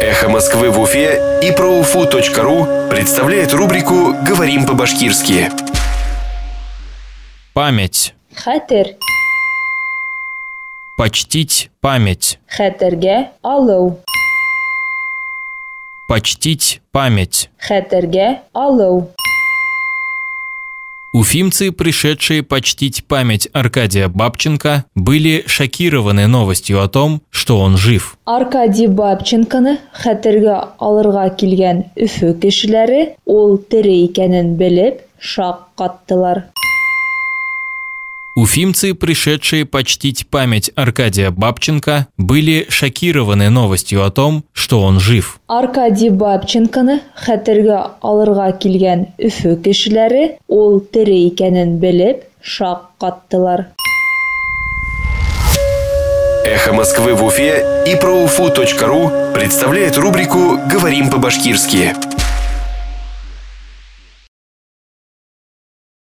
Эхо Москвы в Уфе и проуфу.ру представляет рубрику «Говорим по-башкирски». Память. Хәтер. Почтить память. Хәтергә алыу. Почтить память. Хәтергә алыу. Уфимцы, пришедшие почтить память Аркадия Бабченко, были шокированы новостью о том, что он жив. Аркадий Бабченконы хәтергә алырға килгән Өфө кешеләре ул тере икәнен белеп шаҡ ҡаттылар. Уфимцы, пришедшие почтить память Аркадия Бабченко, были шокированы новостью о том, что он жив. Аркадий Бабченконы хәтергә алырға килгән Өфө кешеләре ул тере икәнен белеп шаҡ ҡаттылар. Эхо Москвы в Уфе и проуфу.ру представляет рубрику «Говорим по-башкирски».